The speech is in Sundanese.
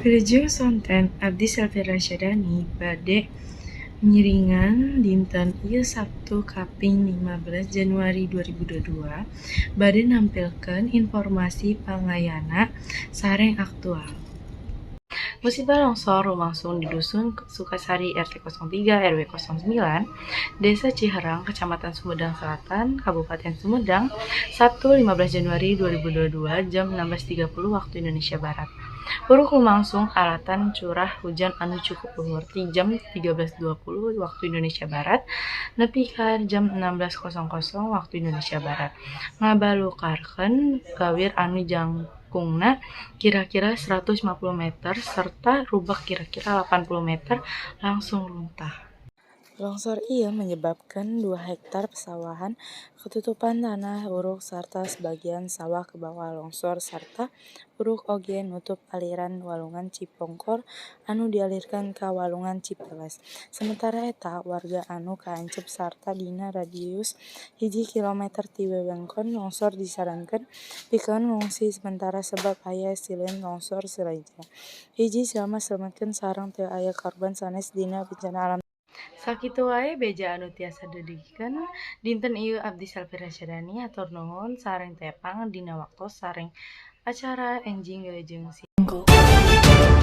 Wilujeng sonten, abdi Selvi Rasyadani bade ngiringan dinten ieu Sabtu kaping 15 Januari 2022 bade nampilkeun informasi pangayana sareng aktual. Musibah longsor lumangsung di Dusun Sukasari RT 03 RW 09, Desa Ciherang, Kecamatan Sumedang Selatan, Kabupaten Sumedang, Sabtu 15 Januari 2022 jam 16.30 waktu Indonesia Barat. Uruk lumangsung alatan curah hujan anu cukup luhur ti jam 13.20 waktu Indonesia Barat nepi ka jam 16.00 waktu Indonesia Barat, ngabalukarkeun gawir anu jangkungna kira-kira 150 meter serta rubak kira-kira 80 meter langsung runtah. Longsor ieu menyebabkeun 2 hektar pesawahan katutupan tanah uruk sarta sabagian sawah kabawa longsor sarta uruk oge nutup aliran Walungan Cipongkor anu dialirkeun ka Walungan Cipeles. Samentara eta, warga anu kaancep sarta dina radius 1 kilometer ti wewengkon longsor disarankeun pikeun ngungsi samentara sabab aya sieun longsor sejenna. Hiji jalma selametkeun sareng teu aya korban sanes dina bencana alam. Sakitu wae beja anu tiasa didugikeun dinten ieu, abdi Selvi Rasyadani hatur nuhun sareng tepang dina waktos sareng acara enjing. Wilujeng siang.